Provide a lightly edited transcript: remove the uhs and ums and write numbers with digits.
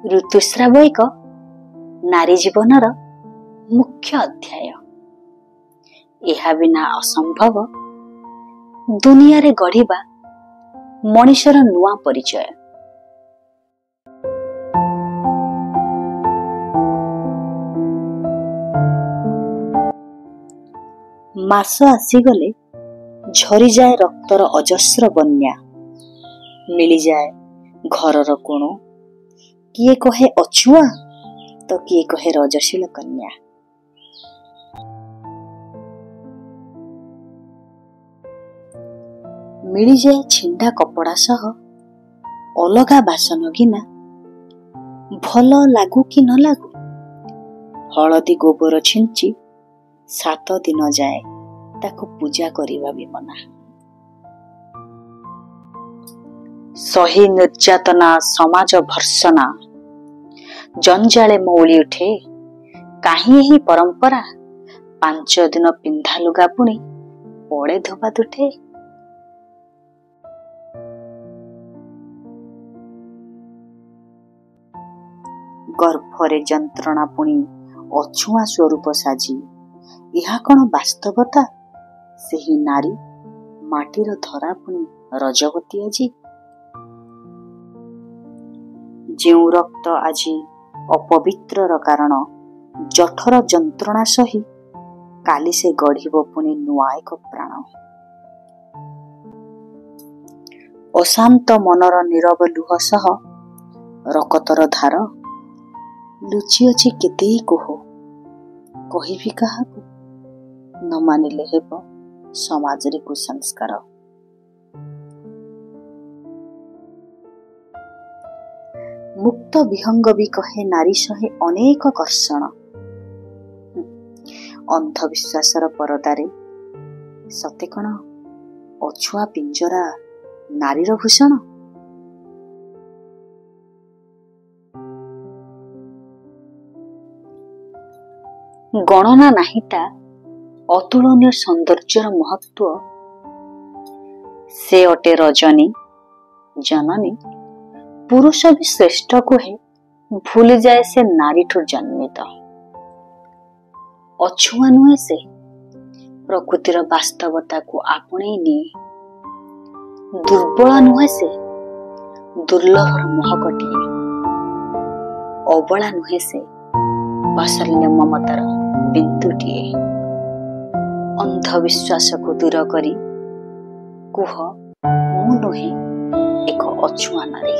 ଋତୁସ୍ରାବ ଏକ ନାରୀ ଜୀବନର ମୁଖ୍ୟ ଅଧ୍ୟାୟ। ଏହା ବିନା ଅସମ୍ଭବ ଦୁନିଆରେ ଗଢ଼ିବା ମଣିଷର ନୂଆ ପରିଚୟ। ମାସ ଆସିଗଲେ ଝରିଯାଏ ରକ୍ତର ଅଜସ୍ର ବନ୍ୟା, ମିଳିଯାଏ ଘରର କୋଣ। କିଏ କହେ ଅଛୁଆଁ ତ କିଏ କହେ ରଜଶୀଳ କନ୍ୟା। ମିଳିଯାଏ ଛିଣ୍ଡା କପଡ଼ା ସହ ଅଲଗା ବାସନ ଗିନା, ଭଲ ଲାଗୁ କି ନ ଲାଗୁ ହଳଦୀ ଗୋବର ଛିଞ୍ଚି 7 ଦିନ ଯାଏ ତାକୁ ପୂଜା କରିବା ବି ମନା। ସହି ନିର୍ଯାତନା, ସମାଜ ଭର୍ସନା, ଜଞ୍ଜାଳେ ମଉଳି ଉଠେ କାହିଁ ଏହି ପରମ୍ପରା। 5 ଦିନ ପିନ୍ଧା ଲୁଗା ପୁଣି ପଡ଼େ ଧୋବା ତୁଠେ। ଗର୍ଭରେ ଯନ୍ତ୍ରଣା ପୁଣି ଅଛୁଆଁ ସ୍ୱରୂପ ସାଜି, ଏହା କଣ ବାସ୍ତବତା? ସେହି ନାରୀ ମାଟିର ଧରା ପୁଣି ରଜବତୀ ଆଜି। ଯେଉଁ ରକ୍ତ ଆଜି ଅପବିତ୍ରର କାରଣ, ଜଠର ଯନ୍ତ୍ରଣା ସହି କାଲି ସେ ଗଢ଼ିବ ପୁଣି ନୂଆ ଏକ ପ୍ରାଣ। ଅଶାନ୍ତ ମନର ନୀରବ ଲୁହ ସହ ରକତର ଧାର ଲୁଚିଅଛି କେତେ କୋହ, କହିବି କାହାକୁ? ନ ମାନିଲେ ହେବ ସମାଜରେ କୁସଂସ୍କାର। ମୁକ୍ତ ବିହଙ୍ଗ ବି କହେ ନାରୀ ସହେ ଅନେକ କର୍ଷଣ। ଅନ୍ଧବିଶ୍ୱାସର ପରଦାରେ ସତେ କଣ ଅଛୁଆଁ ପିଞ୍ଜରା ନାରୀର ଭୂଷଣ? ଗଣନା ନାହିଁ ତା ଅତୁଳନୀୟ ସୌନ୍ଦର୍ଯ୍ୟର ମହତ୍ଵ। ସେ ଅଟେ ରଜନୀ ଜନନୀ, ପୁରୁଷ ବି ଶ୍ରେଷ୍ଠ କୁହେ, ଭୁଲିଯାଏ ସେ ନାରୀଠୁ ଜନ୍ମିତ। ଅଛୁଆଁ ନୁହେଁ ସେ, ପ୍ରକୃତିର ବାସ୍ତବତାକୁ ଆପଣେଇ ନିଏ। ଦୁର୍ବଳ ନୁହେଁ ସେ, ଦୁର୍ଲଭର ମହକଟିଏ। ଅବଳା ନୁହେଁ ସେ, ବାତ୍ସଲ୍ୟ ମମତାର ବିନ୍ଦୁଟିଏ। ଅନ୍ଧବିଶ୍ୱାସକୁ ଦୂର କରି କୁହ, ମୁଁ ନୁହେଁ ଏକ ଅଛୁଆଁ ନାରୀ।